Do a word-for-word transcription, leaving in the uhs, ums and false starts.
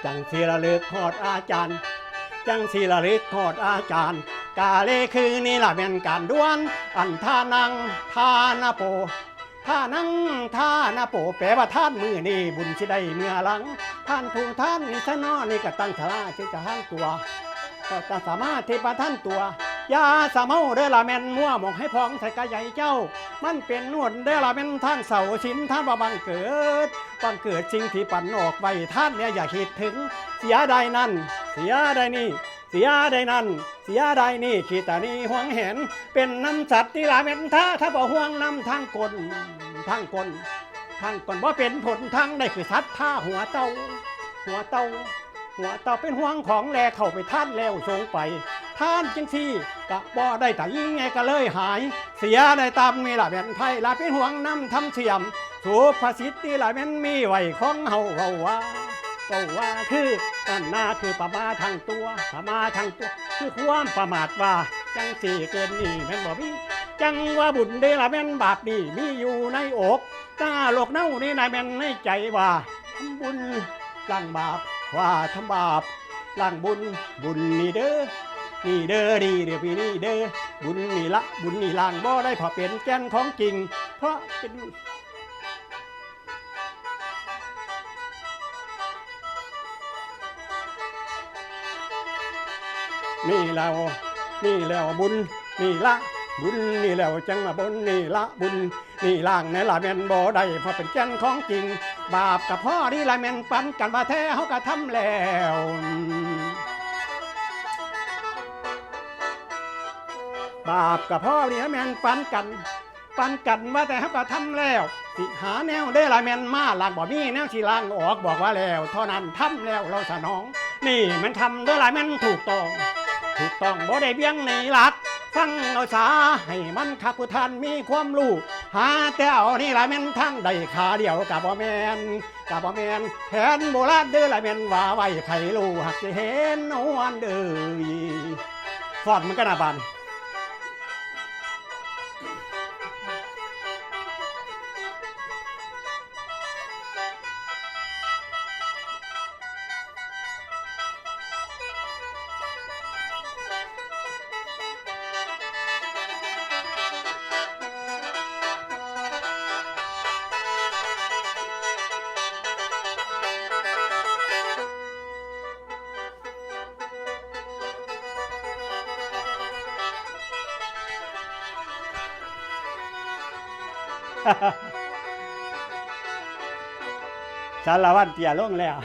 จั่งสิระลึกฮอดอาจารย์ จั่งสิระลึกฮอดอาจารย์ กาเลคือนี่ล่ะแม่นการด่วน อันท่านังท่านะโป ท่านังท่านะโป แปลว่าท่านมื้อนี้บุญสิได้เมื่อหลัง ท่านผู้ท่านนิสนอนี่ก็ตั้งสมาธิประทานตัว ก็ตั้งสมาธิประทานตัว อย่าสะเมาเด้อละแม่นมัวหมองให้พองใส่กะใหญ่เจ้า มันเป็นนวลเด้อละแม่นทางเสาสินท่านว่าบังเกิด บังเกิดสิ่งที่ปันออกไว้ท่านเนี่ยอย่าคิดถึง เสียดายนั่น เสียดายนี่ เสียดายนั่น เสียดายนี่ ขี้ตานี่หวงแหน เป็นน้ำสัตว์ที่ลาเมนท่า ถ้าบ่ห่วงน้ำทางกล ทางกล ทางกลบ่เป็นผลทางได้คือสัตว์ท่าหัวเต้า หัวเต้า หัวเต้าเป็นห่วงของแลเข้าไปท่านแล้วส่งไป ท่านจังซี่กะบ่ได้แต่ยิ่งไงก็เลยหาย เสียได้ตามนี่ละแม่นไพ่ละเป็นห่วงน้ำทำเสียม สุภาษิตนี่ละแม่นมีไว้ของเฮาเว้าว่า เว้าว่าคืออันนาคือประมาทางตัว ประมาทางตัว คือความประมาทว่า จังสี่เกินนี่แม่นบ่มี จังว่าบุญเด้ละแม่นบาปนี่มีอยู่ในอก ตาโลกเน่านี่นายแม่นในใจว่า ทำบุญล้างบาป ว่าทำบาปล้างบุญ บุญนี่เด้อ นี่เด้อ นี่เด้อ พี่นี่เด้อ บุญนี่ละ บุญนี่ล้างบ่ได้เพราะเป็นแก่นของจริง เพราะเป็น นี่แล้ว นี่แล้วบุญ นี่ละ บุญ นี่แล้วจังมาบุญ นี่ละ บุญ นี่ล้างในละแม่นบ่ได้ เพราะเป็นแก่นของจริง บาปกับพ่อนี่ละแม่นปันกันว่าแท้เฮากะทำแล้ว บาปกับพ่อนี่ละแม่นปันกัน ปันกันว่าแต่เฮากะทำแล้ว สิหาแนวได้ละแม่นมาล้างบ่มีแนวสิล้างออกบอกว่าแล้ว เท่านั้นทำแล้วเราสนอง นี่แม่นทำเด้อละแม่นถูกต้อง ถูกต้องบ่ได้เบี่ยงในหลัก ฟังเอาสาให้มันคักผู้ท่านมีความรู้ หาแต่เอานี่ละแม่นทางใดขาเดียวกะบ่แม่น กะบ่แม่น แผนโบราณเด้อละแม่นว่าไว้ไผรู้หักสิเห็นนวลเด้อ ฟ้อนมันก็น่าบาน สารวัตรเตี้ยลงแล้ว